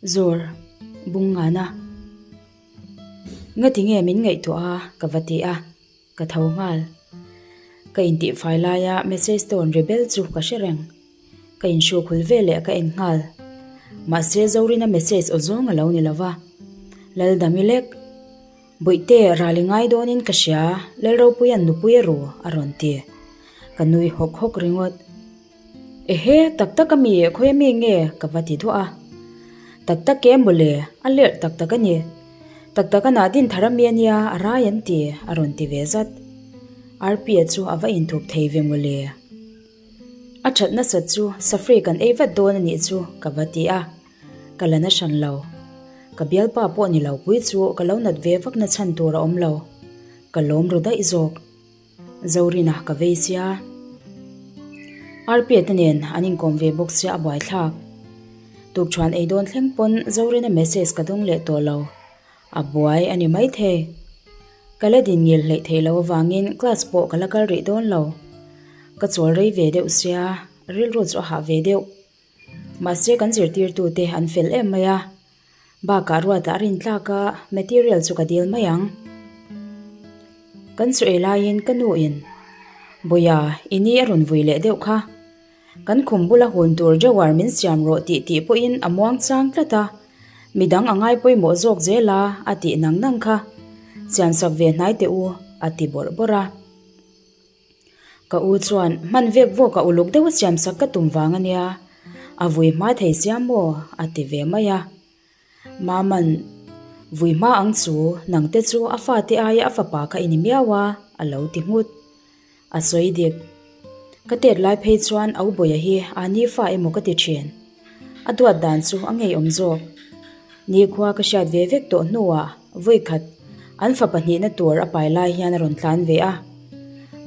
Zawr, bung ngana. Ngati nge min ngaihtuah a? ka va ti a, ka tho nghal. Ka intihfai laia message tone ri bel chu ka hre reng. Ka inhru khul veleh ka en nghal. Mahse Zorina message aw zawng a lo ni lova. Laldami lek. Bawihte ral i ngai dawnin ka hria, Lalropuia'n nupui a ru a rawn ti. Ka nui hawk hawk ringawt. Ehe, tak tak a mi, khawi a mi nge? ka va ti duah a. Tak tak e mawle, a lerh tak tak a ni. Tak tak a nah din thar a mi a nia, a rai an ti, a rawn ti ve zat. Arpia chu a va inthup thei ve mawle. A that nasat chu safri kan ei vat dawn a nih chu, ka va ti a. Ka la na hran lo. Ka bialpa pawh ni lo pui chu ka lo nat ve vak na chhan tur a awm lo. Ka lawm ru daih zawk. Zorina ka vei sia. Arpia te nen an inkawm ve bawk sia a buaithlak. Tukṭhuan ei dawn thleng pawn Zorina message ka dawng leh tawh lo. A buai a ni maithei. Ka la din ngil hleih theih loh avangin class pawh ka la kal rih dawn lo. Ka chawl rei ve deuh sia, rilru chu a hah ve deuh. Mahse kan zirtirtute an fel em mai a, bakah ruatah a rin tlak a, material chu ka dil mai ang. Kan chu ei laiin ka nu in, Bawia, i ni a rawn vui leh deuh kha. Kan khum bula hun tur drawer min siam rawh tih tih pawhin a muang chang tlat a, midang a ngai pawimawh zawk zel a, a tih nang nang kha. Siamsak ve hnai teh u, a ti bawrh bawrh a. Ka u chuan hman vek vawk a uluk deuh a siamsak ka tum vang a nia, a vui hma thei sia maw? a ti ve mai a. Maman, Vui hma ang chu, nangte chu a fate aia a fapa kha i ni miau a, a lo ti nghut. A sawi dik. Ka tet lai phei chuan au bawia hi a ni fa emaw ka ti thin. A duat dan chu a ngeiawm zawk. Nikhua ka hriat ve vek tawh hnuah vawikhat an fa pahnihna tur a pai lai hian a rawn tlan ve a.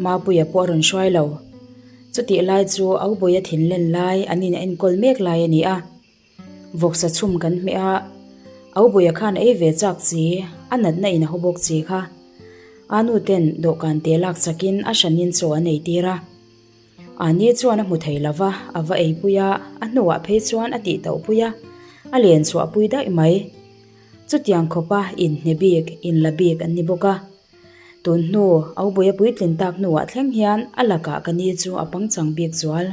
Mapuia pawh a rawn hruai lo. Chutih lai chu au bawia thinlen lai an in enkawl mek lai a ni a. Vawksa chhum kan hmeh a, au bawia khan a ei ve chak chi, a natna in a haw bawk chi kha. A nu ten dawhkan te lak chakin a hranin chaw an ei tir a. Ani chuan a hmu thei lo va, a va eipui a, a hnuah phei chuan a tih tauh pui a, a len chhuah pui daih mai. Chutiang khawpa inhne bik, inla bik an ni bawk a. Tun hnu, Aubuia puitlin tak hnuah thleng hian a lakah ka ni chu a pangchang bik zual.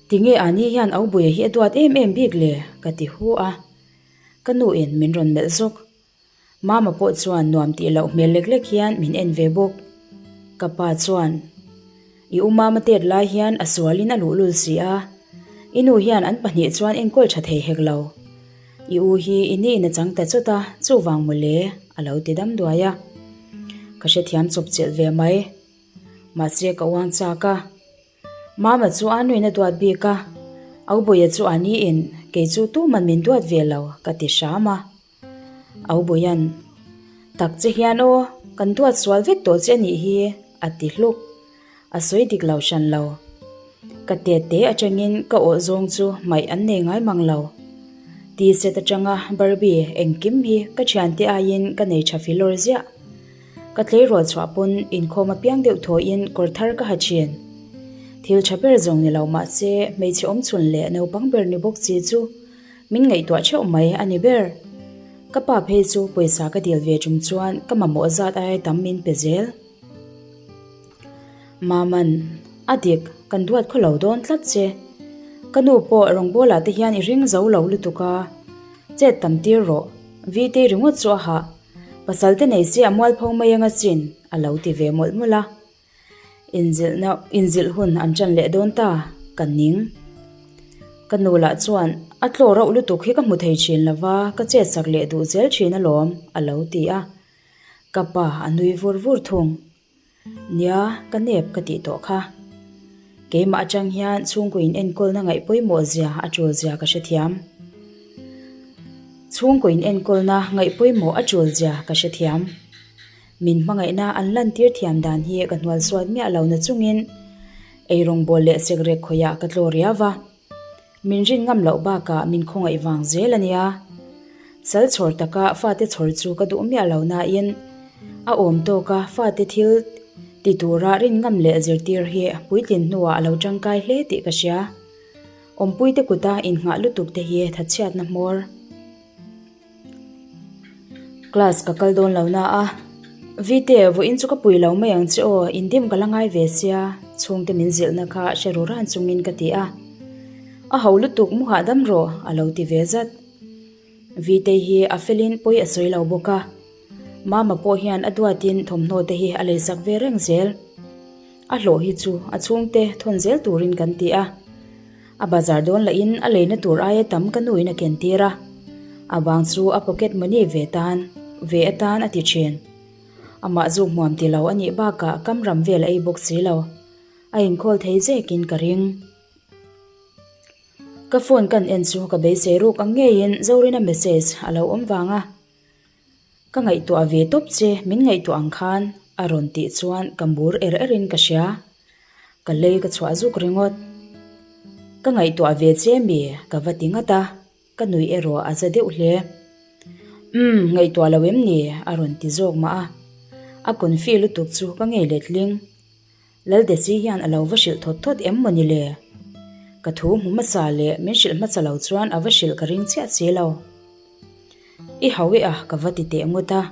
Tinge Ani hian Aubuia hi a duat em em bik le? ka ti hu a. Ka nuin min rawn melh zawk. Mama pawh chuan nuam tih loh hmel lek lek hian min en ve bawk. Ka pa chuan, I u Mama tet lai hian a sualin a luhlul si a, i nu hian an pahnih chuan enkawl tha thei hek lo. I u hi i ni in a chang ta chawt a, chuvang mawle, a lo ti dam duai a. Ka hrethiam chawp chilh ve mai. Mahse ka uang chak a. Mama chu a nuin a duat bik a, Aubuia chu a niin kei chu tuman min duat ve lo ka ti hram a. Aubuia'n, Tak che hian aw, kan duat sual vek tawh che a nih hi, a ti hluk. A sawi dik lo hran lo. Ka tet te atangin ka awh zawng chu hmaih an nei ngai mang lo. Ti set atanga Barbie engkim hi ka thiante aiin ka nei tha filawr ziah. Ka tleirawl chhuah pawn inkhawm apiang deuh thawiin kawr thar ka ha thin. Thil tha ber zawng ni lo mahse hmeichhe awmchhun leh naupang ber ni bawk chi chu min ngaihtuah theuh mai a ni ber. Ka pa phei chu pawisa ka dil ve tum chuan ka mamawh zat aia tam min pe zel. Maman, a dik, kan duat khaw lo dawn tlat che. Ka nu pawh rawngbawlah te hian i ring zo lo lutuk a, chet tam tir rawh, VT ringawt chu a hah. Pasal te nei se a mualpho mai anga chin a lo ti ve mawlh mawlh a. Inzilhna inzilh hun an ṭan leh dawn ta, ka ning. Ka nu lah chuan a tlaw rauh lutuk hi ka hmu thei ṭhin lo va, ka chetsak leh duh zel ṭhin alawm, a lo ti a. Ka pa a nui vur vur thung. Nia, ka nep ka tih tawh kha. Keimah atang hian chhungkaw in enkawlna ngaih pawimawh zia a tul zia ka hrethiam. Chhungkaw in enkawlna ngaih pawimawh a tul zia ka hrethiam. Min hmangaihna an lantir thiam dan hi ka hnual suat miah lo na chungin eirawngbawl leh sekrek khawiah ka tlaw riau va. Min rin ngam loh bakah min khawngaih vang zel a nia. Sal chhawr taka fate chhawr chu ka duh miah lo nain a awm tawka fate thil ti tura rin ngam leh zirtir hi puitlin hnuah a lo tangkai hle tih ka hria. Awmpuite kuta innghah lutuk te hi thatchhiatna hmawr. Class ka kal dawn lo na a, Vite, vawiin chu ka pui lo mai ang che aw, indim ka la ngai ve sia, chhungte min zilhna kha hre ru ran chungin ka ti a. A ho lutuk mu hahdam rawh, a lo ti ve zat. Vitei hi a felin pawi a sawi lo bawk a, Mama pawh hian a duatin thawmhnaw te hi a leisak ve reng zel. A hlawh hi chu a chhungte thawn zel turin kan ti a. A bazar dawn lahin a leina tur aia tam ka nuin a ken tir a, a bang chu a pocket money ve tan ve atan a ti thin. Amah zuk hmuam ti lo a nih bakah kam ram vel a ei bawk si lo. A inkhawl thei zekin ka ring. Ka phone kan en chu ka beisei ruk ang ngeiin Zorina message a lo awm vang a. Ka ngaihtuah ve tawp che, min ngaihtuah ang khan, a rawn tih chuan ka mur er erin ka hria. Ka lei ka chhuah zuk ringawt. Ka ngaihtuah ve che mi? ka va ti ngat a, ka nuih erawh a za deuh hle. Umm, ngaihtuah lo em ni? a rawn ti zawk mah a. A confi lutuk chu ka ngei letling. Laldesi hian a lo va hrilh thawt thawt em maw ni le? Ka thu hmu hmasa leh min hrilh hmasa lo chuan a va hrilh ka ring chiah si lo. I hau e a ka va ti teh ngawt a.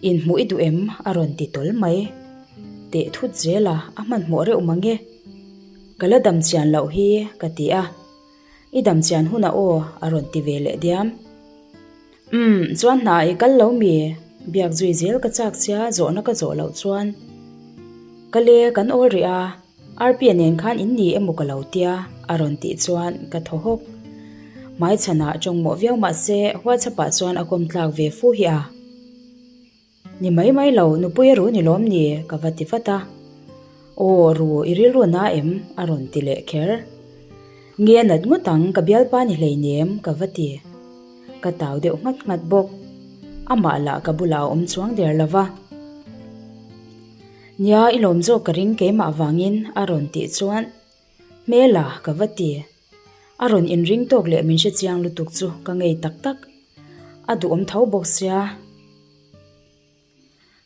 Inhmuh i duh em? a rawn ti tawl mai. Teh thut zel a, a hmanhmawh reuh mang e. Ka la dam chian loh hi ka ti a. I dam chian hunah aw a rawn ti ve leh diam. Umm, chuan hna i kal lo mi? Biak zui zel ka chak sia, zawhna ka zawh loh chuan. Ka le, kan awl rih a, Arpia nen khan in ni emaw ka lo tia, a rawn tih chuan ka thaw hawk. Hmaichhanah tawngmawh viau mah se, WhatsApp-ah chuan a kawm tlak ve fu hi a. Ni mai mai lo, nupui a ru ni lawm ni? ka va ti vat a. Aw, ru, i rilru na em? a rawn ti leh kher. Nge a nat ngawt ang, ka bialpa ni hleinem, ka va ti. Ka tau deuh nghat nghat bawk. Amah lah ka bulah a awm chuang der lo va. Nia, i lawm zawk ka ring keimah vangin, a rawn tih chuan, Hmela, ka va ti. A rawn inring tawk leh min hre chiang lutuk chu ka ngei tak tak. A duhawm tho bawk sia.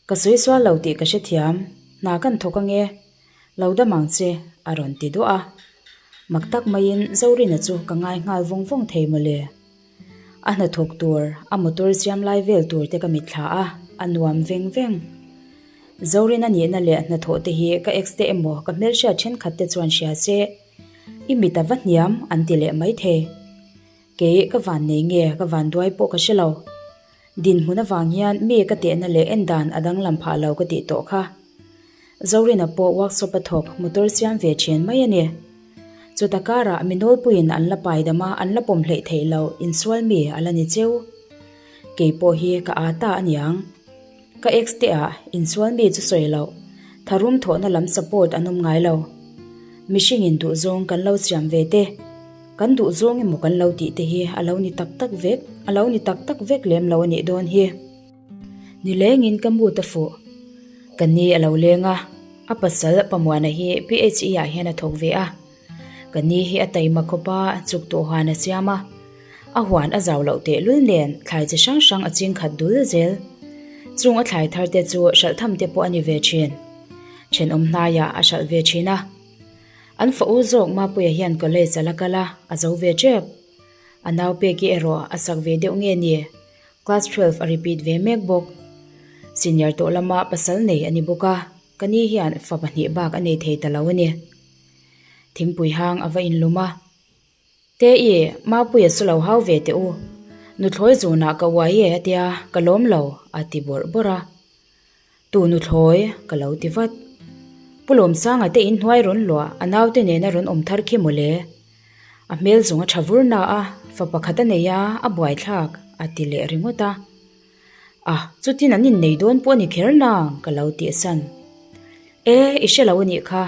Ka sawi sual lo tih ka hrethiam, hna kan thawk ange, lo dam ang che, a rawn ti duah a. Mak tak maiin Zorina chu ka ngai nghal vawng vawng thei mawle. A hnathawk tur, a motor siam lai vel tur te ka mitthla a, a nuam veng veng. Zorina nihna leh hnathawh te hi ka ex te emaw ka hmelhriat thenkhat te chuan hria se, i mit a va hniam an ti leh maithei. Kei ka van nei nge ka van duai pawh ka hre lo. Dinhmun avang hian mi ka tehna leh en dan a danglam phah lo ka tih tawh kha. Zorina pawh workshop a thawk motor siam ve thin mai a ni. Chuta karah mi nawlpuiin an la pai dam a an la pawm hleih theih loh insual mi a la ni cheu. Kei pawh hi ka aa ta a niang. Ka ex te ah insual mi chu sawi loh, tharum thawhna lam support an awm ngai lo. Mihring in duhzawng kan lo siam ve te, kan duhzawng emaw kan lo tih te hi a lo ni tak tak vek, a lo ni tak tak vek lem lo a nih dawn hi. Nilengin ka mu ta fuh. Ka ni a lo leng a, a pasal Pamuana hi PHE ah hian a thawk ve a. Ka ni hi a taima khawp a, chuk tawh huan a siam a. A huan a zau loh tehlul nen thlai chi hrang hrang a ching khat dul zel. Chung a thlai thar te chu hralh tham te pawh a ni ve thin. Thenawm hnaiah a hralh ve thin a. An fa u zawk Mapuia hian college a la kal a, a zo ve tep. A nau peki erawh a sak ve deuh nge ni? Class 12 a repeat ve mek bawk. Senior tawh lama pasal nei a ni bawk a, ka ni hian fa pahnih bak a nei thei ta lo a ni. Thingpui hang a va inlum a. Te-i, Mapuia chu lo hau ve teh u. Nuthlawi zunah ka uai e a tia, ka lawm lo, a ti bawrh bawrh a. Tu nuthlawi? ka lo ti vat. Pu Lawmsanga te inhnuai rawn luah, a naute nena rawn awm thar khi mawle. A hmel zawng a tha vur na a, fa pakhat a nei a, a buaithlak, a ti leh ringawt a. A, chutin an innei dawn pawh a ni kher nang, ka lo tihsan. E, i hre lo a nih kha.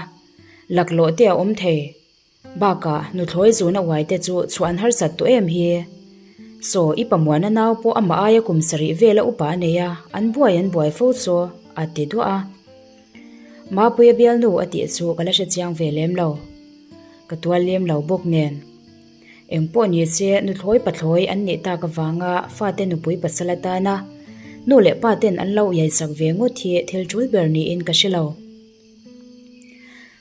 Laklawh te a awm thei. Bakah, nuthlawi zuna uai te chu chhuah an harsat tawh em hi? Saw, i pamuana nau pawh amah aia kum sarih vela upa a nei a, an buai an buai fo chu, a ti duah a. Mapuia bialnu a tih chu ka la hre chiang ve lem lo. Ka tual lem lo bawk nen. Eng pawh ni se, nuthlawi pathlawi an nih tak avanga fate nupui pasal atana nu leh pa ten an lo iaisak ve ngawt hi thil tul ber niin ka hre lo.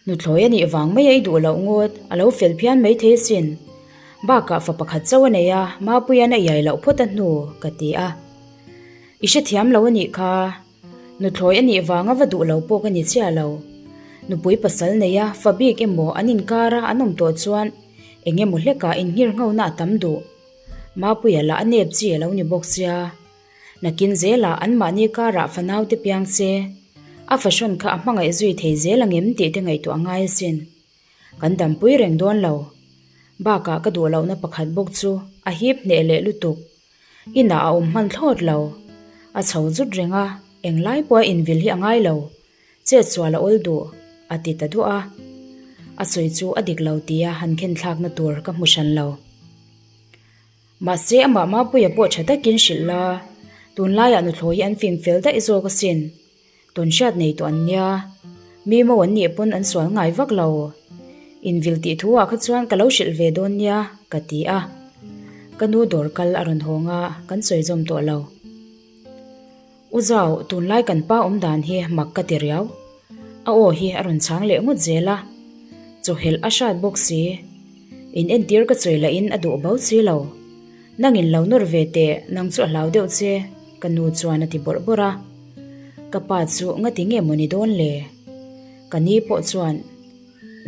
Nuthlawi a nih vang mai a i duh loh ngawt, a lo fel phian maithei asin. Bakah fa pakhat chauh a nei a, Mapuia'n a iai loh phawt a hnu, ka ti a. I hrethiam lo a nih kha. Nuthlawi a nih vanga va duh lo pawh ka ni chiah lo. Nupui pasal nei a, fa bik emaw an inkar a an awm tawh chuan eng emaw hlekah inngirnghona a tam duh. Mapuia lah a nep chi a lo ni bawk sia. Nakin zelah anmahni karah fanaute piang se, a fahrawn kha a hmangaih zui thei zel angem tih te ngaihtuah a ngai asin. Kan dampui reng dawn lo. Bakah ka duh lohna pakhat bawk chu a hip hneh leh lutuk. Inah a awm hman thlawt lo. A chho zut reng a, englai pawha invil hi a ngai lo. Chet sual a awl duh, a ti ta duah a. A sawi chu a dik lo tia han khen thlakna tur ka hmu hran lo. Mahse amah Mapuia pawh tha takin hrilh la, tunlaiah nuthlawi hi an fing fel daih zawk asin. Tawn hriat nei tawh an nia. Mi mo an nih pawn an sual ngai vak lo. Invil tih thu ah kha chuan ka lo hrilh ve dawn nia, ka ti a. Ka nu dawr kal a rawn hawng a, kan sawi zawm tawh lo. U Zau, tunlai kan pa awm dan hi mak ka ti riau. A aw hi a rawn chhang leh ngawt zel a. Chawhelh a hrat bawk si. In entir ka chawi lahin a duh bo si lo. Nangin lo nawr ve teh, nang chu a hlau deuh che, ka nu chuan a ti bawrh bawrh a. Ka pa chu ngati nge maw ni dawn le? Ka ni pawh chuan,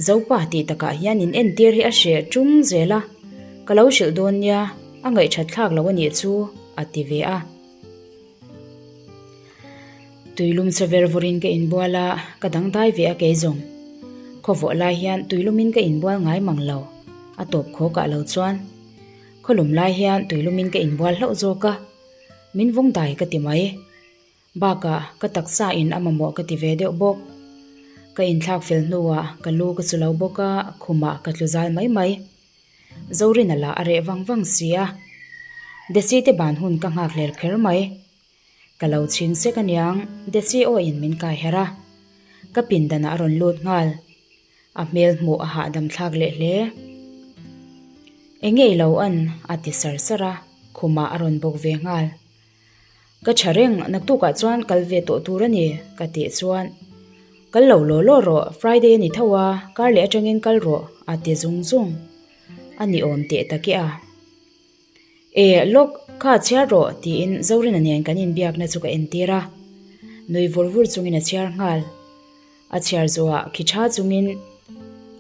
Zopa tih takah hian in entir hi a hreh ṭung zel a, ka lo hrilh dawn nia, a ngaihṭhat thlak lo a nih chu, a ti ve a. Tuilum chaw ver vurin ka inbual a, ka dangdai ve a kei zawng. Khawvawh lai hian tuilumin ka inbual ngai mang lo, a tawp khawkah lo chuan. Khawlum lai hian tuilumin ka inbual hlauh zawk a, min vawng dai ka ti mai. Bakah ka taksa in a mamawh ka ti ve deuh bawk. Ka inthlak fel hnuah ka lu ka chu lo bawk a, khumah ka tlu zal mai mai. Zorina lah a reh vang vang si a. Desi te ban hun ka nghak hlel kher mai. Ka lo chhing sek aniang, Desi aw in min kai herh a. Ka pindanah a rawn lut nghal. A hmel hmuh a hahdam thlak leh hle. Enge i lo an? a ti sar sar a, khumah a rawn bawk ve nghal. Ka tha reng, naktukah chuan kal ve tawh tur a ni, ka tih chuan, Kal lo law law rawh, Friday a ni tho a, kar leh atangin kal rawh, a ti zung zung. A ni awm teh tak e a. E, lawk, kha chhiar rawh, tiin Zorina nen kan inbiakna chu ka entir a. Nui vur vur chungin a chhiar nghal. A chhiar zawhah khi tha chungin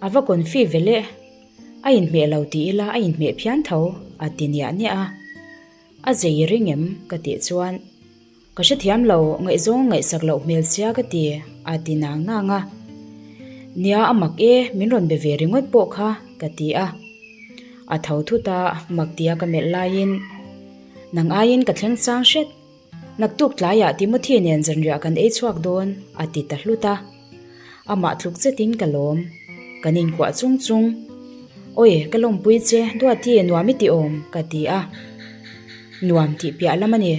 a va confi ve leh, a inhmeh lo ti ila a inhmeh phian tho, a ti niah niah a. A zei ring em? ka tih chuan, Ka hrethiam lo, ngaihzawng ngaihsak loh hmel sia ka ti, a ti nang nang a. Nia a mak e, min rawn be ve ringawt pawh kha, ka ti a. A tho thut a, mak tia ka melh laiin, Nang aiin ka thleng chang hret. Naktuk tlaiah Timothy nen zanriah kan ei chhuak dawn, a ti ta hlut a. Amah tluk zetin ka lawm. Kan inkuah chung chung. Awi, ka lawmpui che, Duati nuam i ti awm, ka ti a. Nuam tih piah lam a ni.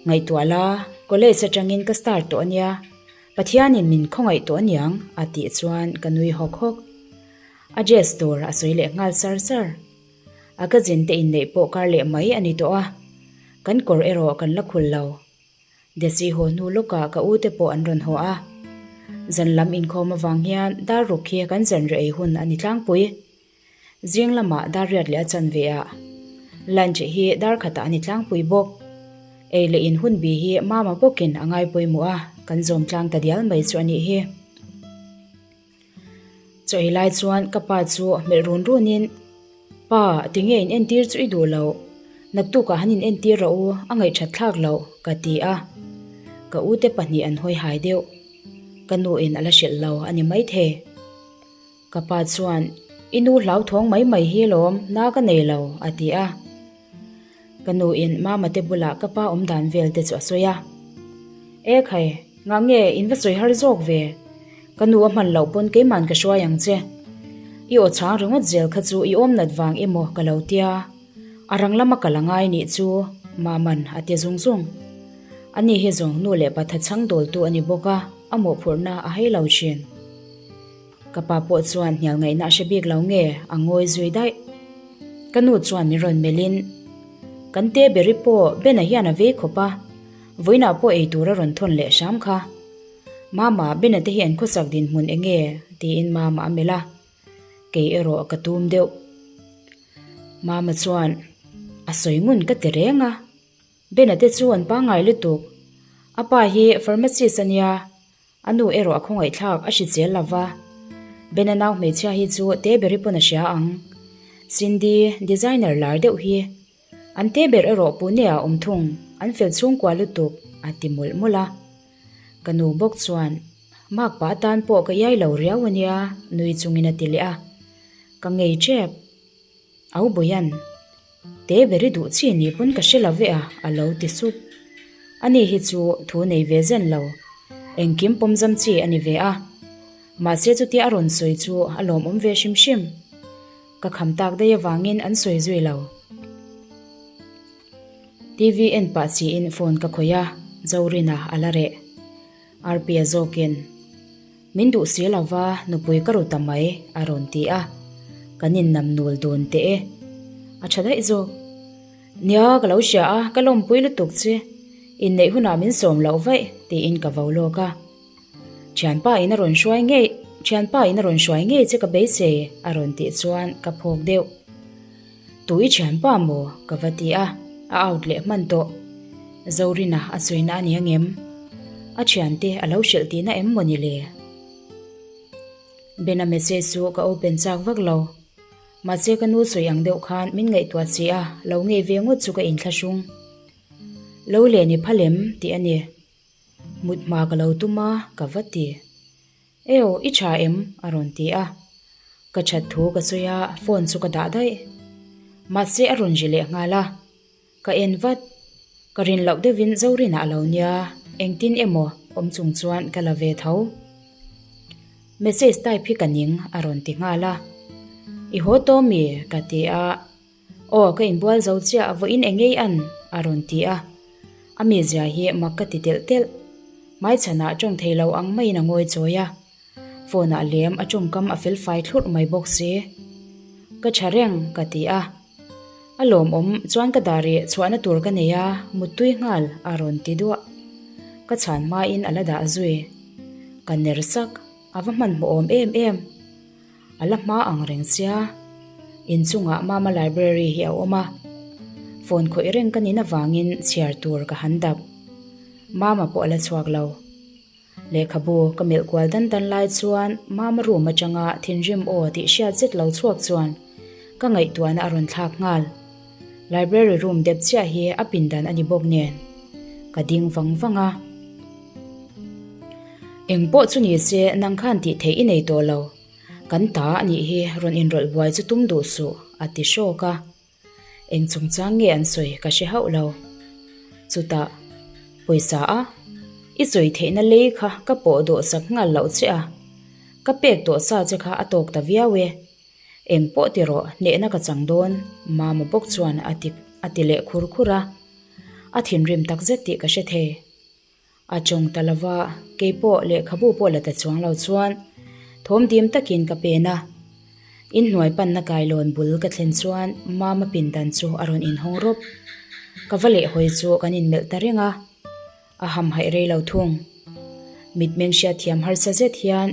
Ngaihtuah la, college atangin ka star tawh a nia. Pathianin min khawngaih tawh aniang, a tih chuan ka nui hawk hawk. A dress tur a sawi leh nghal sar sar. A cousin te inneih pawh kar leh mai a ni tawh a, kan kawr erawh kan la khul lo. Desi haw hnu lawkah ka u te pawh an rawn haw a. Zan lam inkhawm avang hian dar ruk hi kan zanriah ei hun a ni tlangpui. Zing lamah dar riat leh a chanve ah lunch hi dar khatah a ni tlangpui bawk. Ei leh in hun bi hi mama bawkin a ngai pawimawh a, kan zawm tlang ta dial mai chu a nih hi. Chaw ei lai chuan ka pa chu hmelh run runin, Pa, tinge in entir chu i duh loh? Naktukah han in entir rawh u, a ngaihthat thlak loh, ka ti a. Ka ute pahnih an hawi hai deuh. Ka nuin a la hrilh lo a ni maithei. Ka pa chuan, I nu hlauthawng mai mai hi lawm, na ka nei lo, a ti a. Ka nuin Mama te bulah ka pa awm dan vel te chu a sawi a. E khai, ngah nge in va sawi har zawk ve? Ka nu a hman loh pawn keiman ka hruai ang che. I aw chhang ringawt zel kha chu i awm nat vang emaw ka lo tia. A rang lama kal a ngai nih chu Maman a ti zung zung. Ani hi zawng nu leh pa thachhang dawltu a ni bawk a, a mawhphurhna a hei lo thin. Ka pa pawh chuan hnial ngaihna a hre bik lo nge a ngawi zui daih. Ka nu chuan min rawn melhin, Kan te beri pawh Bena hian a vei khawp a, vawiinah pawh ei tur a rawn thawn leh hram kha. Mama, Bena te hi an khawsak dinhmun eng nge? Tiin Mama a melh a, kei erawh ka tum deuh. Mama chuan, A sawi ngun ka ti reng a, Bena te chu an pangngai lutuk. A pa hi pharmacist a nia, a nu erawh a khawngaihthlak a hrichel lo va. Bena nau hmeichhia hi chu te beri pawn a hria ang. Cindy, designer lar deuh hi. An te ber erawh Pune ah awm thung, an fel chhungkua lutuk, a ti mawlh mawlh a. Ka nu bawk chuan, Makpa atan pawh ka iai lo riau a nia, nui chungin a ti leh a. Ka ngei tep. Au Boyan, te ber i duh chi ni pawn ka hre lo ve a, a lo ti sup. Ani hi chu thu nei ve zen lo, engkim pawmzam chi a ni ve a. Mahse chutia a rawn sawi chu a lawmawm ve hrim hrim. Ka kham tak daih avangin an sawi zui lo. TV en pah chiin phone ka khawih a, Zorina a la reh. Arpia zawkin, Min duh si lo va, nupui ka ru ta mai, a rawn ti a. Kan innam nul dun teh e. A tha daih zawk. Nia, ka lo hria a, ka lawmpui lutuk che. Inneih hunah min sawm loh vaih, tiin ka vo lawk a. Thianpa in a rawn hruai ngei, thianpa in a rawn hruai ngei che ka beisei, a rawn tih chuan ka phawk deuh. Tu i thianpa maw? ka va ti a, a out leh hman tawh. Zorina a sawina a ni angem? A thiante a lo hrilh tihna em maw ni le? Bena message chu ka open chak vak lo. Mahse ka nu sawi ang deuh khan min ngaihtuah si a, lo ngei ve ngawt chu ka inthlahrung. Lo len i phal em? tih a ni. Mut hma ka lo tum a, ka va ti. Eo, i tha em? a rawn ti a. Ka that thu ka sawi a, phone chu ka dah daih. Mahse a rawn ri leh nghal a. Ka en vat. Ka rin loh deuhin Zorinah a lo nia, engtin emaw awm chung chuan ka la ve tho. Message type hi ka ning, a rawn ti nghal a. I haw tawh mi? ka ti a. Aw, ka inbual zo chiah, vawiin eng ngei an? a rawn ti a. A mizia hi mak ka ti telh telh. Hmaichhanah tawng thei lo ang maiin a ngawi chawi a. Phone ah lem a tawngkam a felfai thlurh mai bawk si. Ka tha reng, ka ti a. A lawmawm chuan ka dar ih chhuahna tur ka nei a, muttui nghal, a rawn ti duah. Ka chhan hmain a la dah zui. Ka ner sak, a va hmanhmawh awm em em. A la hma ang reng sia, inchungah Mama Library hi a awm a, phone khawih reng ka nin avangin chhiar tur ka han dap. Mama pawh a la chhuak lo. Lehkhabu ka melh kual dan dan lai chuan Mama room atanga thinrim aw tih hriat zet lo chhuak chuan ka ngaihtuahna a rawn thlak nghal. Library room dep chiah hi a pindan a ni bawk nen ka ding vang vang a. Eng pawh chu ni se nang khan tih theih i nei tawh lo. Kan ta a nih hi rawn inrawlh buai chu tum duh suh, a ti hrawk a. Eng chungchang nge an sawi ka hre hauh lo. Chutah, pawisa a, i sawi theihna lei kha ka pawh dawh sak nghal loh che a. Ka pek tawh sa che kha a tawk ta viau e. Eng pawh ti rawh, hnehna ka chang dawn, Mama bawk chuan a ti a ti leh khur khur a. A thinrim takzet tih ka hre thei. A chawng ta lova, kei pawh lehkhabu pawh la ta chuang lo chuan thawm dim takin ka pen a. Inhnuai panna kailawn bul ka thlen chuan Mama pindan chu a rawn inhawng rawp. Ka va lehhawi chu kan inmelh ta reng a, a hamhaih rei lo thung. Mitmeng hriatthiam harsa zet hian.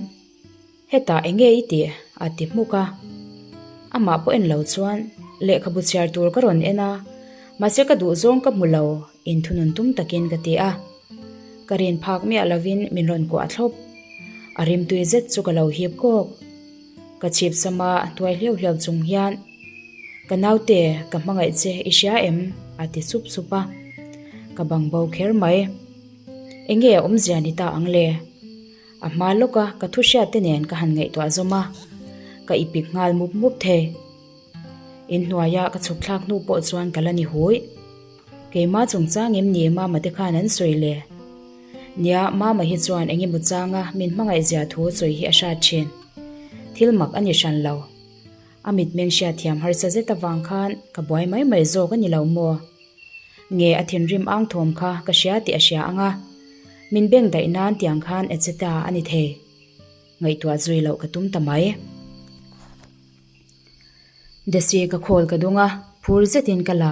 Hetah eng nge i tih? a ti hmuk a. Amah pawh en lo chuan lehkhabu chhiar tur ka rawn en a, mahse ka duh zawng ka hmu lo, inthunun tum takin ka ti a. Ka rin phak miah lovin min rawn kuah thlawp. A rimtui zet chu ka lo hip kawk. Ka chhip sama tuai hliau hliau chung hian, Ka naute, ka hmangaih che i hria em? a ti sup sup a. Ka bang bo kher mai. Eng nge a awmzia ni ta ang le? A hma lawka ka thu hriat te nen ka han ngaihtuah zawm a, ka ipik nghal mup mup thei. Inhnuaia ka chhuk thlak hnu pawh chuan ka la ni hui. Keimah chungchang em ni Mama te khan an sawi le? Nia, Mama hi chuan eng emaw changa min hmangaih zia thu sawi hi a hrat thin. Thil mak a ni hran lo. A mitmeng hriatthiam harsa zet avang khan ka buai mai mai zawk a ni lo maw? Nge a thinrim ang thawm kha ka hria tih a hria ang a, min beng daih nan tiang khan etc a ni thei. Ngaihtuah zui loh ka tum ta mai. Desi ka call ka dung a, phur zetin ka la.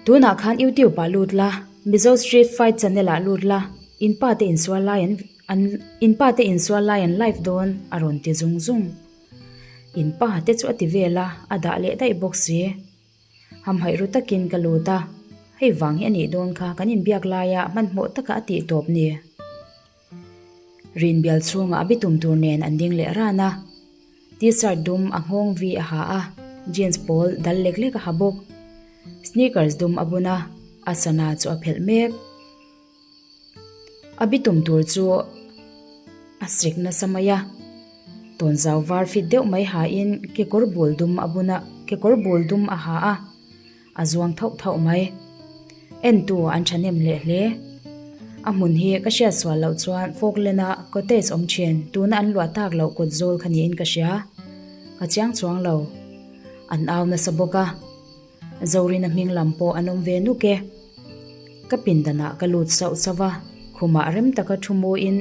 Tunah khan YouTube ah lut la, Mizo Street Fight channel ah lut la, in pa te insual lai an. An in pa te insual lai an live dawn a rawn ti zung zung. In pa te chu a ti vel a, a dah leh daih bawk si. Hamhaih ru takin ka lut a, hei vang hi a nih dawn kha kan inbiak laia hmanhmawh taka a tih tawp ni. Rinbial chhungah a bitum tur nen an ding leh ran a, T-shirt dum a nghawng vi a ha a, jeans pawl dal lek lek a ha bawk. Sneakers dum a bun a, a sana chu a phelh mek. A bitum tur chu a sik nasa mai a, tawnzau var fit deuh mai hain kekawr bul dum a bun a, kekawr bul dum a ha a, a zuang thauh thauh mai. Entu an thahnem leh hle. A hmun hi ka hriat sual loh chuan Falkland-a cottage awm thin tuna an luah tak loh kawt zawl kha niin ka hria. Ka chiang chuang lo. An au nasa bawk a. Zorina hming lam pawh an awm ve nuk e. Ka pindanah ka lut sauh sauh a, khumah rem taka thu muin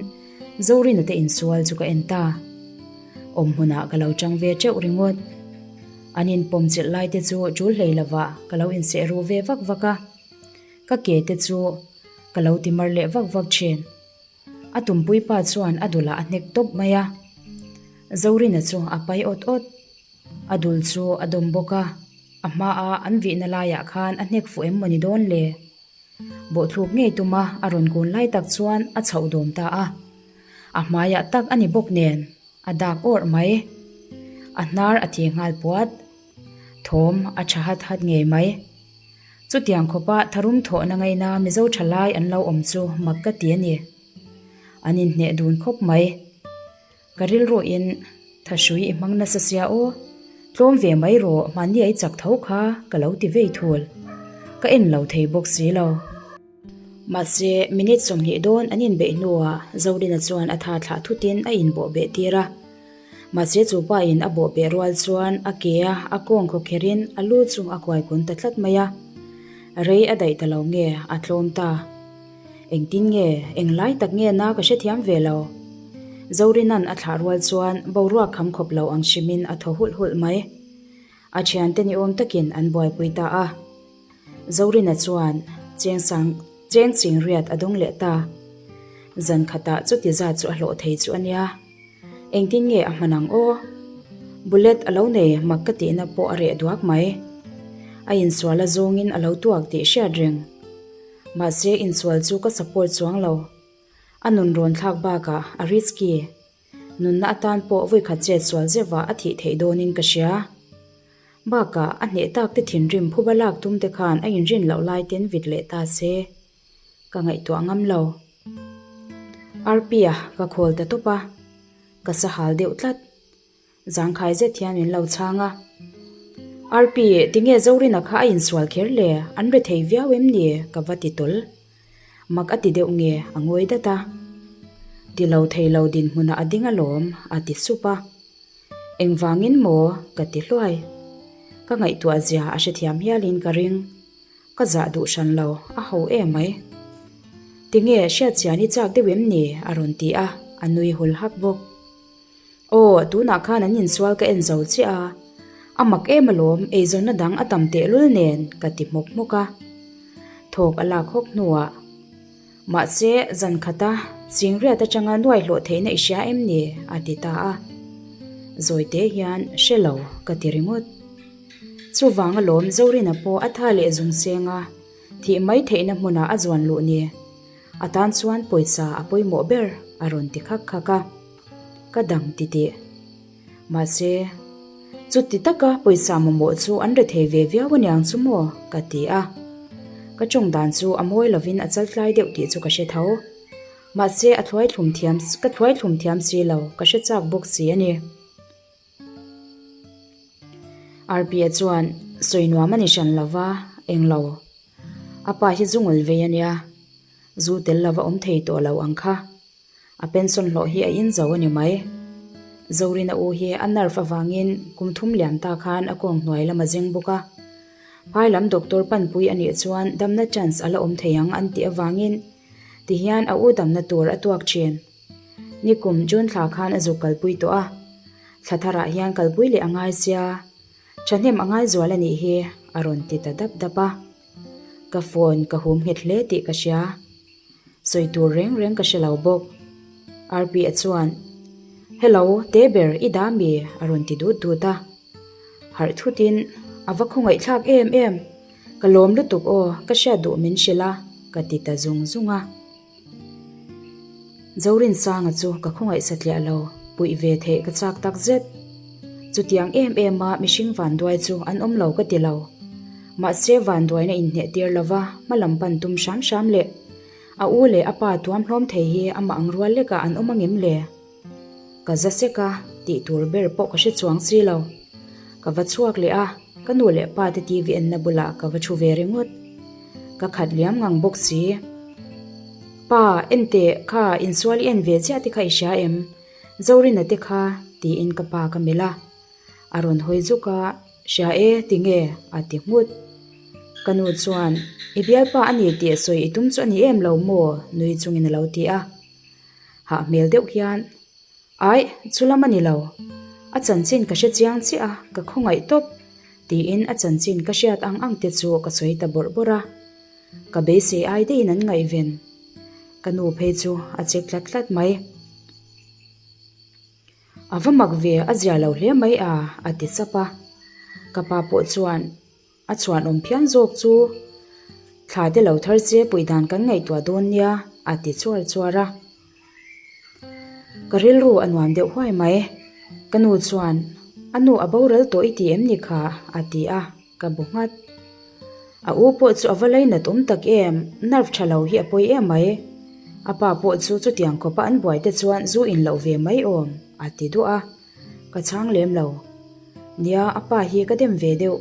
Zorina te insual chu ka en ta. Awm hmunah ka lo chang ve teuh ringawt. An inpawm chilh lai te chu tul hlei lovah ka lo inseh ruh ve vak vak a, ka ke te chu ka lo ti mar leh vak vak thin. A tumpui pa chuan a dulah a hnek tawp mai a, Zorina chu a pai awt awt. A dul chu a dawm bawk a, a hmaa an vihna laiah khan a hnek fuh em maw ni dawn le? Bawhthluk ngei tuma a rawn kun lai tak chuan a chhoh dawm ta a, a hmaiah tak a ni bawk nen. A dak awrh mai. A hnar a thi nghal puat. Thawm a tha hat hat ngei mai. Chutiang khawpa tharum thawhna ngaina Mizo thalai an lo awm chu mak ka ti a ni. An inhneh dun khawp mai. Ka rilruin thahrui i hmang nasa sia aw. Tlawm ve mai rawh hmanni a i chak tho kha ka lo ti vei thul. Ka en lo thei bawk si lo. Mahse, minute 20 dawn an inbeih hnuah Zorina chuan a tha thlah thutin a inbawh beh tir a. Mahse, chu pain a bawh beh rual chuan a ke a a kawng khawkherin a lu chu a kuai kun ta tlat mai a. Rei a daih ta lo nge a tlawm ta. Engtin nge, eng lai tak nge na ka hrethiam ve lo. Zorina'n a thlah rual chuan boruak kham khawp lo ang hrimin a thaw hulh hulh mai. A thiante ni awm takin an buaipui ta a. Zorina chuan Chengsang Chengching riat a dawng leh ta. Zan khatah chuti zat chu a hlawh thei chu a nia. Engtin nge a hman ang aw? Bullet a lo nei mak ka tihna pawh a reh duak mai. A insual a zawngin a lo tuak tih hriat reng. Mahse insual chu ka support chuang lo. A nun rawn thlak bakah a risky. Nunna atan pawh vawikhat chet sual zeuhah a thih theih dawnin ka hria. Bakah, a hneh tak te thinrim phuba lak tum te khan a inrin loh lai ten vit leh ta se. Ka ngaihtuah ngam lo. Arpia ka khawl ta tawp a, ka sahal deuh tlat. Zangkhai zet hian min lo chhang a. Arpi, tinge Zorina kha a insual kher le? An re thei viau em ni? Ka va ti tawl. Mak a ti deuh nge a ngawi dat a. Ti lo thei lo dinhmunah a ding alawm, a ti sup a. Engvangin maw? Ka ti hluai. Ka ngaihtuah zia a hrethiam hialin ka ring. Ka zah duh hran lo, a ho em mai. Tinge hriatchian i chak deuh em ni? A rawn ti a, a nui hul hak bawk. Aw, tunah khan an insual ka en zo chiah a, a mak em alawm, eizawnna dang a tam tehlul nen ka ti hmawk hmawk a. Thawk a lak hawk hnuah, Mahse, zan khata Chingriat atanga nuai hlawh theihna i hria em ni? a ti ta a. Zawite hian, Hre lo, ka ti ringawt. Chuvang alawm Zorina pawh a tha leh zung seng a, thih mai theihna hmunah a zuan luh ni. A tan chuan pawisa a pawimawh ber, a rawn ti khak khak a. Ka dang titih. Mahse, chuti taka pawisa mamawh chu an rethei ve viau aniang chu maw? ka ti a. Ka tawng dan chu a mawi lovin a chaltlai deuh tih chu ka hre tho. Mahse, a thluaithlum thiam, ka thluaithlum thiam si lo, ka hre chak bawk si a ni. Arpia chuan sawi nuam a ni hran lo va, eng lo. A pa hi zu ngul vei a nia, zu tel lova awm thei tawh lo ang kha. A pension hlawh hi a in zo a ni mai. Zorina u hi a nerve avangin kum thum liam ta khan a kawng hnuai lam a zeng bawk a. Phai lam doctor panpui a nih chuan damna chance a la awm thei ang an tih avangin tihian a u damna tur a tuak thin. Nikum June thla khan a zuk kalpui tawh a, thla tharah hian kalpui leh a ngai sia, thahnem a ngai zual a nih hi a rawn ti ta dap dap a. Ka phone ka hum nghet hle tih ka hria. Sawi tur reng reng ka hre lo bawk. Rp-a chuan, Hello, te ber i dah mi? a rawn ti dut dut a. Harh thutin, A va khawngaihthlak em em! Ka lawm lutuk aw, ka hriat duh min hrilh a, ka ti ta zung zung a. Zorinsanga chu ka khawngaih satliah lo, puih ve theih ka chak tak zet. Chutiang em em a mihring vanduai chu an awm lo ka ti lo. Mahse vanduaina inhneh tir lova hma lam pan tum hram hram leh a u leh a pa tuam hlawm thei hi amah ang rual lekah an awm angem le? Ka za sek a, tih tur ber pawh ka hre chuang si lo. Ka va chhuak leh a, ka nu leh pa te TV enna bulah ka va thu ve ringawt. Ka khat liam ngang bawk si. Pa, enteh, kha insual i en ve chiah te kha i hria em? Zorina te kha, tiin ka pa ka melh a. A rawn hawi zuk a, Hria e, tinge? a ti nghut. Ka nu chuan, I bialpa a ni tih sawi i tum chu a ni em lo maw? nui chungin a lo ti a. Hah hmel deuh hian, Aih, chulam a ni lo. A chanchin ka hre chiang chiah a, ka khawngaih tawp, tiin a chanchin ka hriat ang ang te chu ka sawi ta bawrh bawrh a. Ka beisei ai deihin an ngaihven. Ka nu phei chu a chek tlat tlat mai. A va mak ve, a zia lo hle mai a, a ti sap a. Ka pa pawh chuan, A chhuan awm phian zawk chu thla te lo thar che puih dan kan ngaihtuah dawn nia a ti chuar chuar a. Ka rilru a nuam deuh huai mai. Ka nu chuan a nu a boral tawh i ti em ni kha a ti a, ka bu nghat. A u pawh chu a va lainat awm tak em, nerve tha lo hi a pawi em mai. A pa pawh chu chutiang khawpa an buai te chuan zu in loh ve mai awm a ti duah a. Ka chhang lem lo. Nia, a pa hi ka dem ve deuh.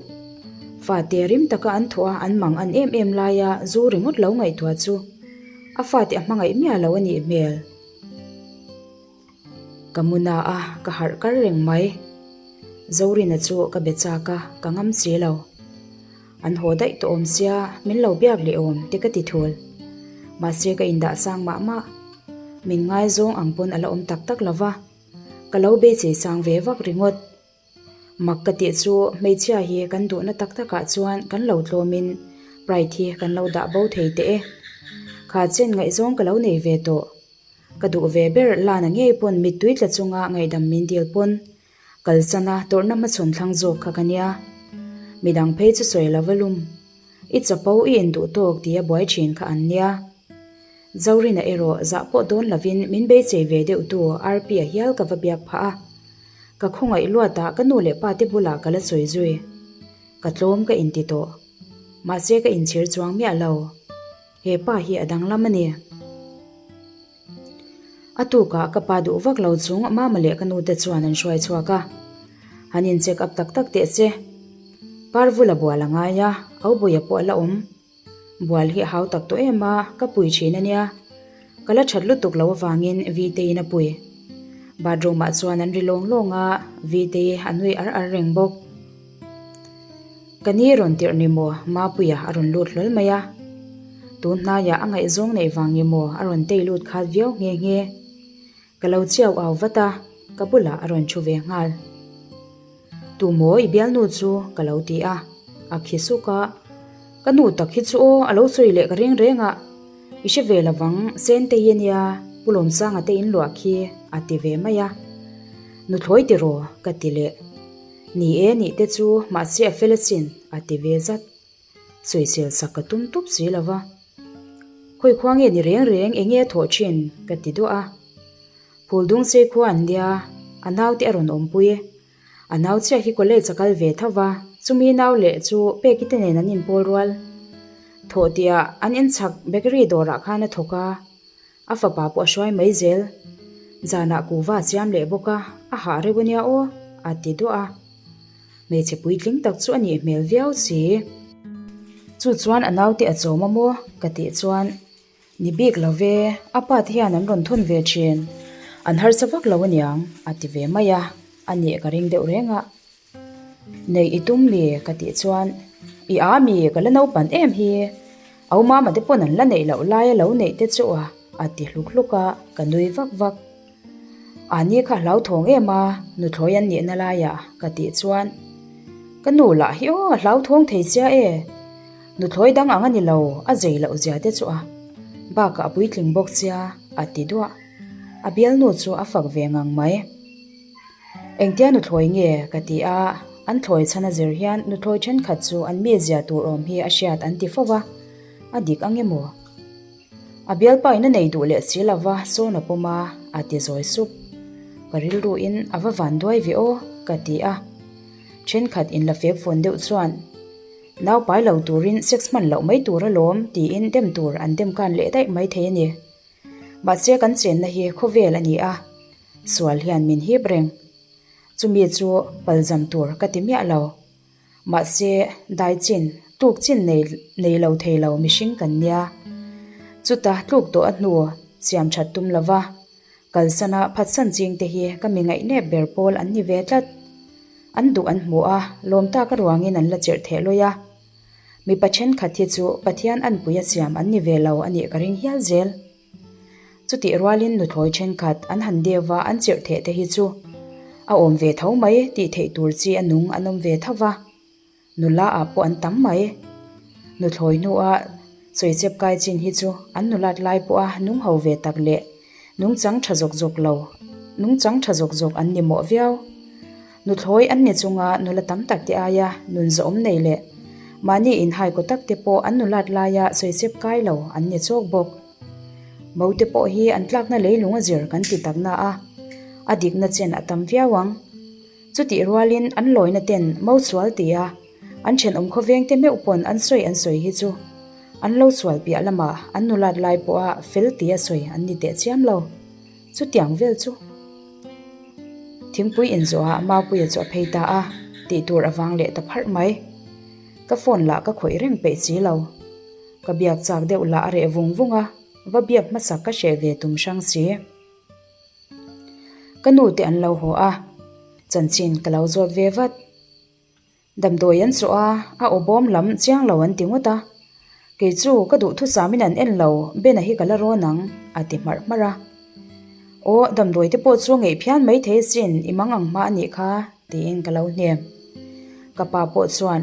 Fate rim taka an thawh a, an mang an em em laia zu ringawt lo ngaihtuah chu a fate a hmangaih miah lo a nih hmel. Ka mu na a, ka harh kar reng mai. Zorina chu ka be chak a, ka ngam si lo. An haw daih tawh awm sia, min lo biak leh awm te ka ti thul. Mahse ka indah sang mah mah. Min ngaizawng ang pawn a la awm tak tak lo va. Ka lo beisei sang ve vak ringawt. Mak ka tih chu hmeichhia hi kan duhna tak takah chuan kan lo tlawmin pride hi kan lo dah bo thei teh e. Kha chen ngaihzawng ka lo nei ve tawh. Ka duh ve ber Lana ngei pawn mittui tla chunga ngaihdam min dil pawn kalsana tawrhna hmachhawn thlang zawk kha ka nia. Midang phei chu sawi lo va lum. I chapo i induh tawk tia buai thin kha an nia. Zorina erawh zah pawh dawn lovin min beisei ve deuh tu Rp-a hial ka va biak phah a. Ka khawngaih luatah ka nu leh pa te bulah ka la sawi zui. Ka tlawm ka inti tawh. Mahse ka inchhir chuang miah lo. He pa hi a danglam a ni. A tukah ka pa duh vak lo chung Mama leh ka nu te chuan an hruai chhuak a. Han in check up tak tak teh che. Parvula bual a ngai a, Aubuia pawh a la awm. Bual hi a hau tak tawh em a, ka pui thin a nia. Ka la that lutuk lo avangin Vteiin a pui. Bathroom ah chuan an ri lawng lawng a, Vtei a nui ar ar reng bawk. Ka ni rawn tirh ni maw Mapuia a rawn lut hlawl mai a. Tun hnaiah a ngaihzawng neih vang ni maw a rawn tei lut khat viau nghe nghe. Ka lo chiau au vat a, ka bulah a rawn thu ve nghal. Tu maw i bialnu chu ka lo ti a, a khi suk a. Ka nu tak hi chu aw a lo sawi leh ka reng reng a, i hre ve lovang Sentei a nia Pu Lawmsanga te inluah khi a ti ve mai a. Nuthlawi tiraw ka ti leh. Ni e nih te chu mahse a fel asin a ti ve zat. Sawisel sak ka tum tup si lo va. Khawi khua nge ni reng reng eng nge a thawh thin ka ti duah a. Phul dung sei khua an nia, a naute a rawn awmpui. A nau chiah hi college a kal ve tho va, chumi nau leh chu Peki te nen an inpawl rual. Thawh tihah an inchhak bakery dawrah khan a thawk a, a fapa pawh a hruai mai zel. Zanah kuhva a siam leh bawk a, a hah reuh a nia aw, a ti duah a. Hmeichhe puitling tak chu a nih hmel viau si. Chu chuan a naute a chawm a maw? ka tih chuan, Ni bik lo ve, a pa te hian an rawn thun ve thin. An harsa vak lo aniang, a ti ve mai a, a nih ka ring deuh reng a. Neih i tum mi? ka tih chuan, I a mi, ka la naupan em hi. Au mama te pawn an la neih loh laia lo neih te chu a, a ti hluk hluk a, ka nui vak vak. Ani kha hlauthawng em a, nuthlawi an nihna laiah ka tih chuan, Ka nu lah hi aw a hlauthawng thei sia e, nuthlawi dang ang a ni lo, a zei loh zia te chu a, bakah a puitling bawk sia, a ti duah. A bialnu chu a fak ve ngang mai. Engtia nuthlawi nge ka ti a, an thlawi chhan a zir hian nuthlawi thenkhat chu an mizia tur awm hi a hriat an ti fo va, a dik ang emaw? A bialpa in a nei duh leh si lova sawn a pawm a, a ti zawi sup. Ka rilruin a va van duai ve aw ka ti a. Thenkhat in la fek fawn deuh chuan nau pai lo turin sex hman loh mai tur alawm tiin dem tur an dem kan leh daih mai thei a ni. Mahse kan chenna hi khawvel a ni a, sual hian min hip reng. Chumi chu palzam tur ka ti miah lo. Mahse dai chin, tluk chin nei nei lo thei lo mihring kan nia. Chuta tluk tawh a hnu siam that tum lova, kalsana phatsan ching te hi ka mi ngaihnep ber pawl an ni ve tlat. An duh an hmu a, lawm tak aruangin an la chirh theh lawi a. Mipa thenkhat hi chu Pathian anpui a siam an ni ve lo a nih ka ring hial zel. Chutih rualin nuthlawi thenkhat an han deuh a an chirh theh te hi chu a awm ve tho mai tih theih tur chi a nung an awm ve tho va, nula ah pawh an tam mai. Nuthlawi hnua sawichep kai chin hi chu an nulat lai pawha nung ho ve tak leh nungchang tha zawk zawk lo, nungchang tha zawk zawk an ni mawh viau. Nuthlawi an ni chunga nula tam tak te aia nun zawhawm nei leh mahni inhai kaw tak te pawh an nulat laia sawichep kai lo an ni chawk bawk. Mo te pawh hi an tlakna leilung a zir kan ti tak na a, a dikna chen a tam viau ang. Chutih rualin an lawina ten mo sual ti a, an thenawm khawveng te meuh pawn an sawi an sawi hi chu an lo sual piah lamah an nulat lai pawha fel ti a sawi an ni teh chiam lo. Chutiang vel chu thingpui inzawhah Maupuia chu a phei ta a, tih tur a vang leh ta pharh mai. Ka phone lah ka khawih reng peih si lo. Ka biak chak deuh lah a reh vung vung a, va biak hmasak ka hreh ve tum hrang si. Ka nu te an lo haw a, chanchin ka lo zawt ve vat. Damdawi an chawh a, a aw bawm lam chiang lo an ti ngawt a. Kei chu ka duh thusamin an en lo, Bena hi ka la rawn ang, a ti hmarh hmarh a. Aw, damdawi te pawh chu ngeih phian mai thei asin, i mang ang hma a nih kha, tiin ka lo hnem. Ka pa pawh chuan,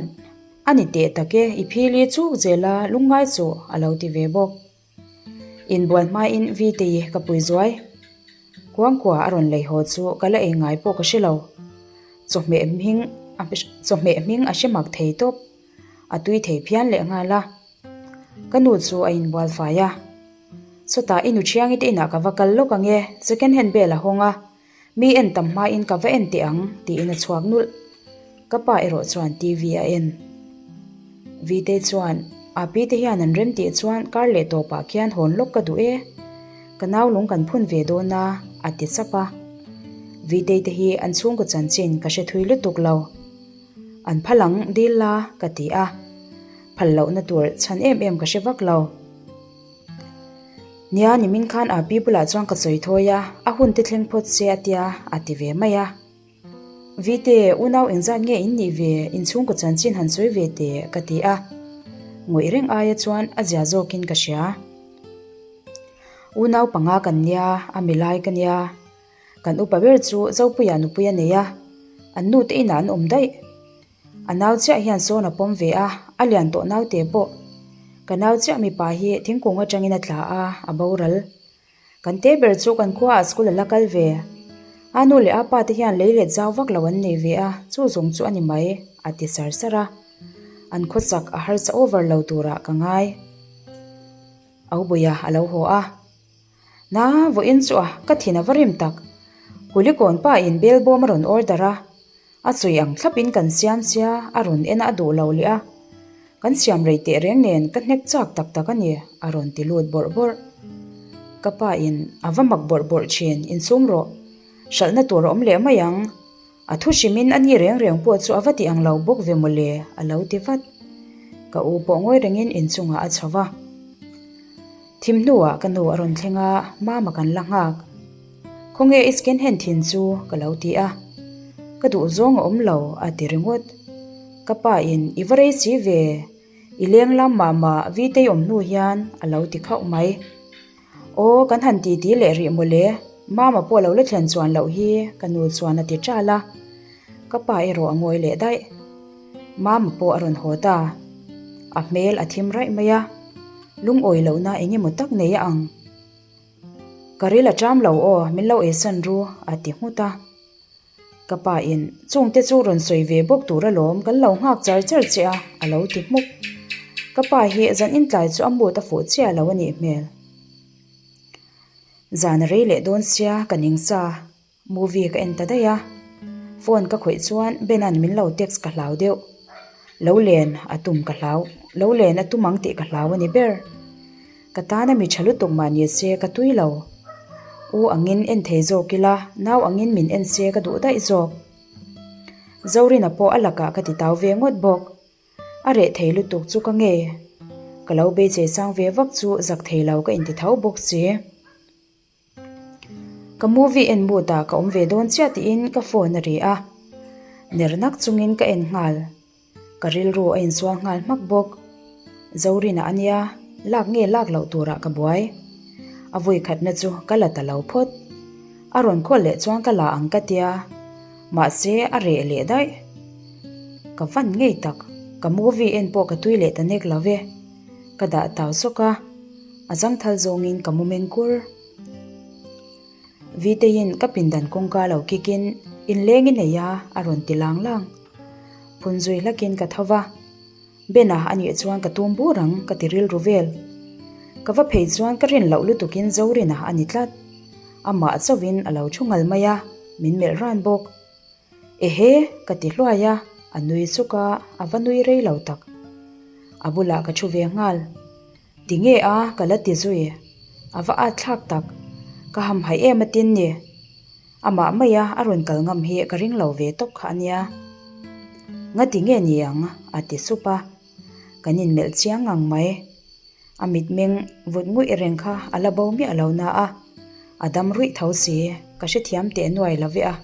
A ni teh tak e, i phili chuk zel a, lungngai chu a lo ti ve bawk. Inbual hmain Vtei ka pui zuai. Kuangkua a rawn lei haw chu ka la ei ngai pawh ka hre lo. Chawhmeh hming chawhmeh hming a hre mak thei tawp. A tui thei phian leh nghal a. Ka nu chu a inbual fai a. Sawtah i nu Thiangi te inah ka va kal lawk ang e, second hand bel a hawng a. Mi en tam hmain ka va en teh ang tiin a chhuak nulh. Ka pa erawh chuan TV a en. Vite chuan, A pi te hian an rem tih chuan kar leh tawpah khian hawn lawk ka duh e. Ka nau lung kan phun ve dawn a, a ti sap a. Vitei te hi an chhungkaw chanchin ka hre thui lutuk lo. An phal ang dil la ka ti a. Phal lohna tur chhan em em ka hre vak lo. Nia, nimin khan a pi bulah chuan ka sawi thawi a, a hun te thleng phawt se a tia, a ti ve mai a. Vite, unau engzat nge in nih ve, inchhungkaw chanchin han sawi ve teh, ka ti a. Ngawih reng aia chuan a zia zawkin ka hria. Unau panga kan nia, a milai ka nia. Kan upa ber chu Zopuia nupui a nei a, an nute inah an awm daih. A nau chiah hian sawn a pawm ve a, a lian tawh naute pawh. Ka nau chiah mipa hi thingkung atangin a tla a, a boral. Kan te ber chu kan khuaah school a la kal ve. A nu leh a pa te hian lei let zau vak lo an nei ve a, chu zawng chu a ni mai, a ti sar sar a. An khawsak a harsa over lo turah ka ngai. Aubuia a lo haw a. Na, vawiin chu a, ka thin a va rim tak. Kulikawn pa in bel bawm a rawn order a. A sawi ang thlapin kan siam sia, a rawn en a a duh lo leh a. Kan siam rei teh reng nen ka hnek chak tak tak a ni, a rawn ti lut bawrh bawrh. Ka pa in a va mak bawrh bawrh thin, insum rawh. Hralhna tur a awm leh mai ang. A thu hrimin a ni reng reng pawh chu a va ti ang lo bawk ve mawle, a lo ti vat. Ka u pawh ngawi rengin inchungah a chho va. Thim hnuah ka nu a rawn thleng a, Mama kan la nghak. Khawnge i scan hand thin chu? ka lo ti a. Ka duh zawng a awm lo, a ti ringawt. Ka pa in i va rei si ve, i leng lam mah mah Vitei awm hnu hian a lo ti khauh mai. Aw, kan han ti ti leh rih mawle, Mama pawh lo la thlen chuan loh hi, ka nu chuan a ti ṭal a. Ka pa erawh a ngawi leh daih. Mama pawh a rawn haw ta. A hmel a thim raih mai a, lungawi lohna eng emaw tak nei a ang. Ka ril a ṭam lo aw, min lo eisan ru, a ti nghut a. Ka pa in, Chungte chu rawn sawi ve bawk tur alawm, kan lo nghak char char che a, a lo ti hmuk. Ka pa hi zan intlai chu a mood a fuh chiah lo a nih hmel. Zan a rei leh dawn sia ka ning sa. Movie ka en ta daih a, phone ka khawih chuan Ben-a'n min lo text ka hlau deuh. Lo len a tum ka hlau, lo len a tum ang tih ka hlau a ni ber. Ka tana mi tha lutuk mah ni se ka tui lo. U angin en thei zawk ila, nau angin min en se ka duh daih zawk. Zorina pawh a lakah ka ti tau ve ngawt bawk. A reh thei lutuk chu ka ngei. Ka lo beisei sang ve vak chu zak thei lo ka inti tho bawk si. Ka movie en mood ah ka awm ve dawn chiah tiin ka phone a ri a, ner nak chungin ka en nghal. Ka rilru a insual nghal hmak bawk. Zorina a nia, lak nge lak loh turah ka buai. A vui khatna chu ka la ta lo phawt. A rawn khawl leh chuan ka la ang ka tia, mahse a reh leh daih. Ka van ngei tak, ka movie en pawh ka tui leh ta nek lo ve. Ka dah tau sawk a. A zangthal zawngin ka mu meng kur. Viteiin ka pindan kawngka lo kikin inleng i nei a, a rawn ti lang lang. Phun zui hlakin ka tho va, Bena a nih chuan ka tum bur ang ka ti rilru vel. Ka va phei chuan ka rin loh lutukin Zorina a ni tlat. Amah chauhin a lo thu ngal mai a, min melh ran bawk. Ehe, ka ti hluai a, a nui suk a, a va nui rei lo tak. A bulah ka thu ve nghal. Ti nge a, ka la ti zui. A va at thlak tak. Ka hamhaih em atin ni. Amah maia a rawn kal ngam hi ka ring lo ve tawp kha a nia. Nga ti nge ni ang? a ti sup a. Kan inmelh chiang ngang mai. A mitmeng vut nguih reng kha a la bo miah lo na a, a dam ruih tho si, ka hrethiam teh nuai lo ve a.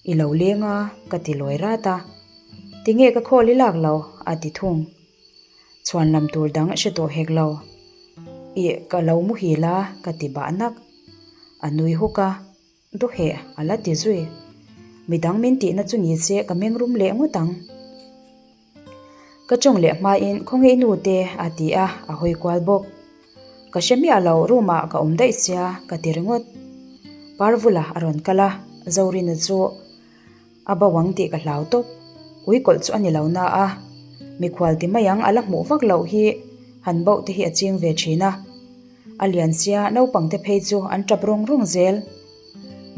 I lo leng a, ka ti lawi rat a. Tinge ka khawl i lak lo? a ti thung. Chhuan lam tur dang hre tawh hek lo. Ih, ka lo muhil a, ka ti bah nak. A nui huk a, Dawheh a la ti zui. Midang min tihna chu ni se ka meng rum leh ngawt ang. Ka tawng leh hmain khawnge i nu te a ti a, a hawi kual bawk. Ka hre miah lo room ah ka awm daih sia ka ti ringawt. Parvula a rawn kal a, Zorina chu A bo ang tih ka hlau tawp. Ui kawlh chu a ni lo na a, mikhual ti mai ang a la hmuh vak loh hi han boh te hi a ching ve thin a. A lian sia naupang te phei chu an tap rawng rawng zel.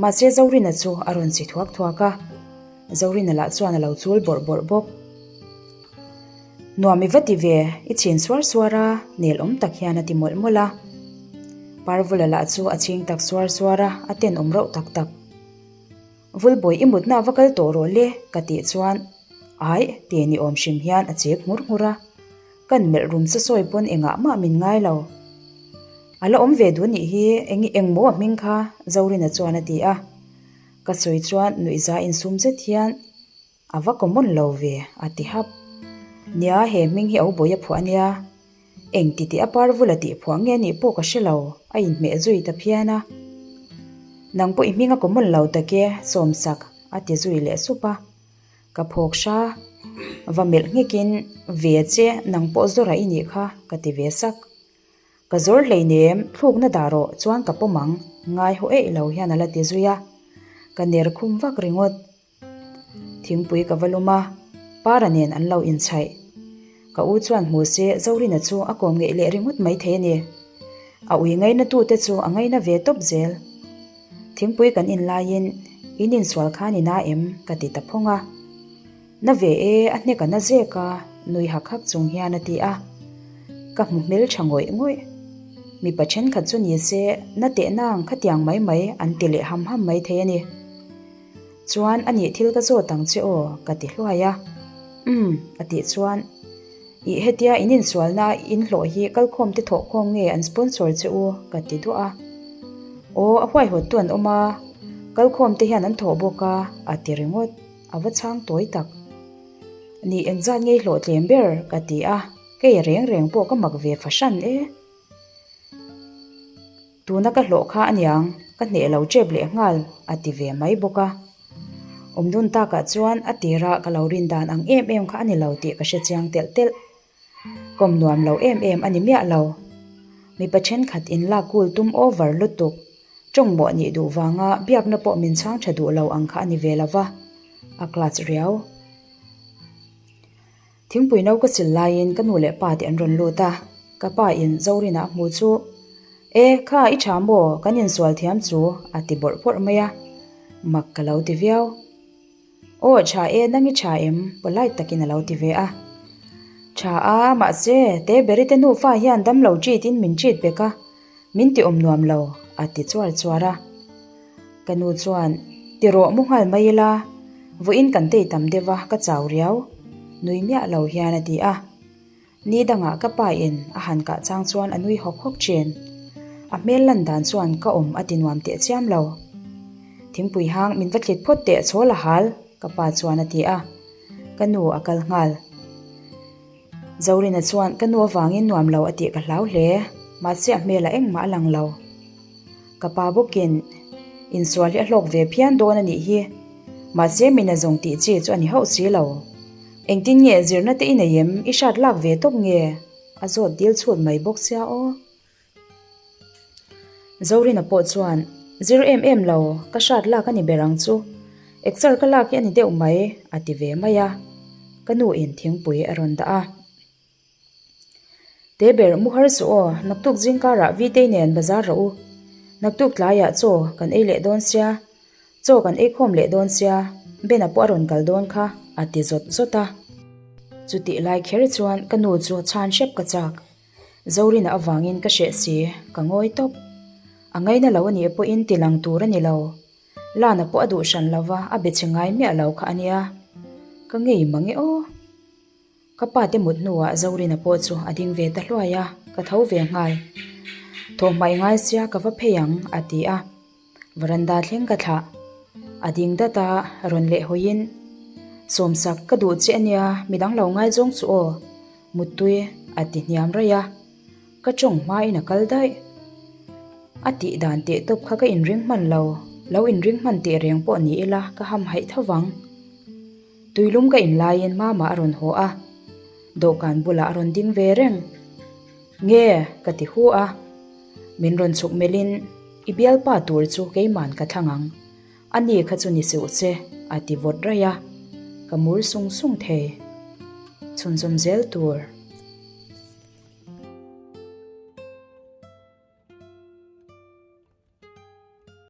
Mahse Zorina chu a rawn si thuak thuak a, Zorina lah chuan a lo chul bawrh bawrh bawk. Nuam i va ti ve, i chhin suar suar a, nel awm tak hian a ti mawlh mawlh a. Parvula lah chu a chhing tak suar suar a, a tenawm rauh tak tak. Vulbawi i mutna va kal tawh rawh le ka tih chuan Aih ti ni awm hrim hian a chek nghur nghur a, kan melh rum sa sawi pawn engah mah min ngai lo. A la awm ve duh nih hi eng engmaw a hming kha Zorina chuan a ti a, ka sawi chuan nuihza insum zet hian A va common lo ve, a ti hap. Nia, he hming hi Aubawi a phuah a nia. Eng ti tih a par vula tih phuah nge anih pawh ka hre lo, a inhmeh zui ta phian a. Nang pawh i hming a common lo tak e, sawmsak, a ti zui leh sup a. Ka phawk hra. Va melh nghekin, Ve che, nang pawh zawrah i nih kha, ka ti ve sak. Ka zawr hleinem, thlukna dah rawh, chuan ka pawm ang, ngai haw eih lo hian a la ti zui a. Ka ner khum vak ringawt. Thingpui ka va lum a, Para nen an lo inchhaih. Ka u chuan hmu se Zorina chu a kawm ngeih leh ringawt mai thei a ni. A ui ngaina tute chu a ngaina ve tawp zel. Thingpui kan in laiin, In insual khan i na em? ka ti ta phawng a. Na ve e, a hnek a na zek a, nui hak hak chung hian a ti a. Ka hmu hmel tha ngawih ngawih. Mipa thenkhat chu ni se, na teh nang khatiang mai mai an ti leh ham ham mai thei a ni. Chuan a nih thil ka zawt ang che aw ka ti hluai a. Umm a tih chuan Ih hetia in insualna in hlawh hi kalkhawm te thawhkhawm nge an sponsor che u ka ti duah a. Aw a huaihawt tu an awm a, kalkhawm te hian an thawh bawk a a ti ringawt, a va chhang tawi tak. Nih engzat nge i hlawh tlem ber ka ti a, kei reng reng pawh ka mak ve fahran e. Tuna ka hlawh kha aniang, ka hneh lo tep leh nghal, a ti ve mai bawk a. Awmdun takah chuan a tira ka lo rin dan ang em em kha a ni lo tih ka hre chiang telh telh. Kawm nuam lo em em a ni miah lo. Mipa thenkhat inlak cool tum over lutuk, tawng mawh nih duh vanga biakna pawh min chhang tha duh lo ang kha a ni ve lo va, a class riau. Thingpui no ka sil laiin ka nu leh pa te an rawn lut a, ka pa in Zorinah a hmu chu, E, kha i tha maw, kan insual thiam chu a ti bawrh bawrh mai a, mak ka lo ti viau. Aw tha e, nang i tha em? Polite takin a lo ti ve a. Tha a, mahse, te beri te nufa hian damlo treat in min treat bek a, min ti awm nuam lo, a ti chuar chuar a. Ka nu chuan, Ti rawh mu nghal mai ila, vawiin kan tei tam deuh a, ka chau riau, nui miah lo hian a ti a. Ni dangah ka pa in a han kah chang chuan a nui hawk hawk thin. A hmel lan dan chuan ka awm a ti nuam teh chiam lo. Thingpui hang min va thlit phawt teh chhawl a hal, ka pa chuan a ti a. Ka nu a kal nghal. Zorina chuan ka nu avangin nuam lo a tih ka hlau hle, mahse a hmelah engmah a lang lo. Ka pa bawkin insual hi a hlawk ve phian dawn a nih hi, mahse mina zawng tih chi chu a ni hauh si lo. Engtin nge zirna te i nei em? I hrat lak ve tawp nge? A zawt dil chhut mai bawk sia aw. Zorina pawh chuan, Zir em em lo, ka hrat lak a ni ber ang chu. Exer ka lak hi a ni deuh mai, a ti ve mai a. Ka nu in thingpui a rawn dah a. Te ber mu har suh aw, naktuk zingkarah Vitei nen bazar rawh u. Naktuk tlaiah chaw kan ei leh dawn sia, chaw kan ei khawm leh dawn sia, Bena pawh a rawn kal dawn kha, a ti zawt zawt a. Chutih lai kher chuan ka nu chu chhan hrep ka chak. Zorina avangin ka hreh si, ka ngawi tawp. A ngaina lo a nih pawhin ti lang tur a ni lo. Lana pawh a duh hran lo va, a be chhe ngai miah lo kha a nia. Ka ngei mang e aw. Ka pa te mut hnuah Zorina pawh chu a ding ve ta hluai a, ka tho ve nghal. Thawhhmai ngai sia ka va phei ang, a ti a. Veranda thleng ka thlah. A ding dat a, rawn leh hawiin, Sawmsak, ka duh che a nia, midang lo ngaizawng chu aw, muttui, a ti hniam raih a. Ka tawng hmain a kal daih. A tih dan teh tawp kha ka inring hman lo, lo inring hman teh reng pawh ni ila ka hamhaih tho vang. Tuilum ka in laiin Mama a rawn haw a, dawhkan bulah a rawn ding ve reng. Nge? ka ti hu a. Min rawn chhuk melhin, I bialpa tur chu keiman ka thlang ang. A ni kha chu ni suh che, a ti vawt raih a. Ka mur sung sung thei. Chhunzawm zel tur.